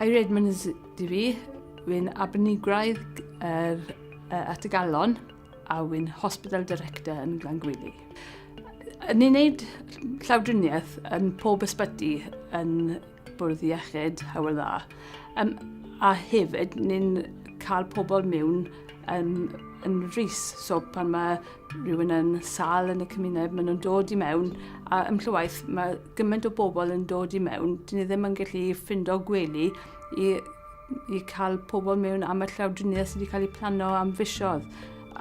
Eiry Edmunds di fi, wy'n arbenigwraig er, at y galon a wy'n hospital director yn Glangwili. Ni'n neud llawdriniaeth yn pob ysbyty yn Bwrdd Iechyd Hywel Dda. Um, a hefyd, ni'n cael pobl mewn yn, yn frys. So pan mae rhywun yn sal yn y cymuned, maen nhw'n dod i mewn, a ymllywaith mae gymaint o bobl yn dod i mewn, dyn ni ddim yn gallu ffindo gwely i, i cael pobl mewn am y llawdriniaeth sydd wedi cael ei plano am fisoedd.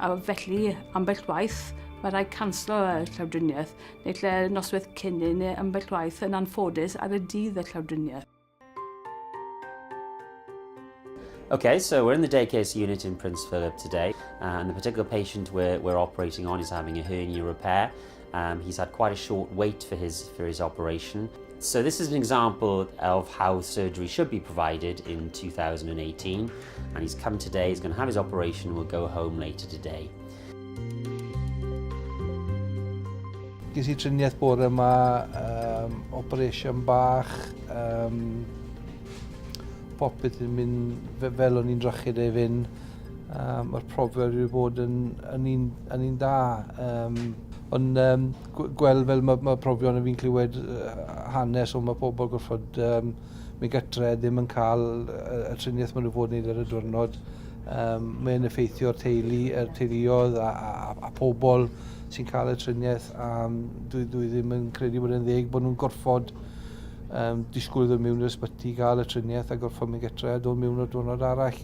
A felly, ambell waith, mae rhaid canslo y llawdriniaeth, neu lle noswaith cyn neu ambell waith yn anffodus ar y dydd y llawdriniaeth. Okay, so we're in the day case unit in Prince Philip today, and the particular patient we're, we're operating on is having a hernia repair. Um, he's had quite a short wait for his, for his operation. So this is an example of how surgery should be provided in 2018, and he's come today, he's going to have his operation, and will go home later today. Ges i triniaeth bore yma, um, operation bach, um, popeth yn mynd fel o'n i'n drychu ei fynd. Um, Mae'r profiad wedi bod yn, yn, un, yn un da. Um, ond um, gweld fel mae, mae profion yn fi'n clywed hanes o mae pobl gorfod um, mynd gytre ddim yn cael y triniaeth maen nhw fod wneud ar y diwrnod. Um, mae'n effeithio'r teulu, y teuluoedd a, a, a pobl sy'n cael y triniaeth a dwi, dwi ddim yn credu bod e'n ddeg bod nhw'n gorfod um, disgwyl iddo mewn i'r ysbyty i gael y triniaeth a gorfod mynd gytre a dod mewn o'r diwrnod arall.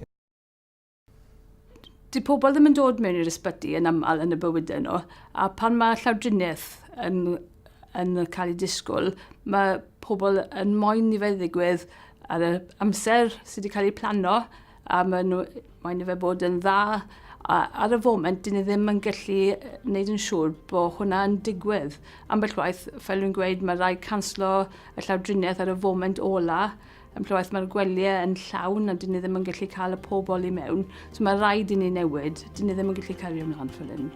Di pobl ddim yn dod mewn i'r ysbyty yn aml yn y bywydau nhw, a pan mae llawdriniaeth yn, yn cael ei disgwyl, mae pobl yn moyn i fe ddigwydd ar y amser sydd wedi cael ei plano, a maen nhw moyn i fe bod yn dda, a ar y foment, dyn ni ddim yn gallu wneud yn siŵr bod hwnna'n digwydd. Ambell waith, fel dwi'n gweud, mae rhaid canslo y llawdriniaeth ar y foment ola. Ambell waith mae'r gwelyau yn llawn a dyn ni ddim yn gallu cael y pobl i mewn. So mae rhaid i ni newid, dyn ni ddim yn gallu cario ymlaen fel hyn.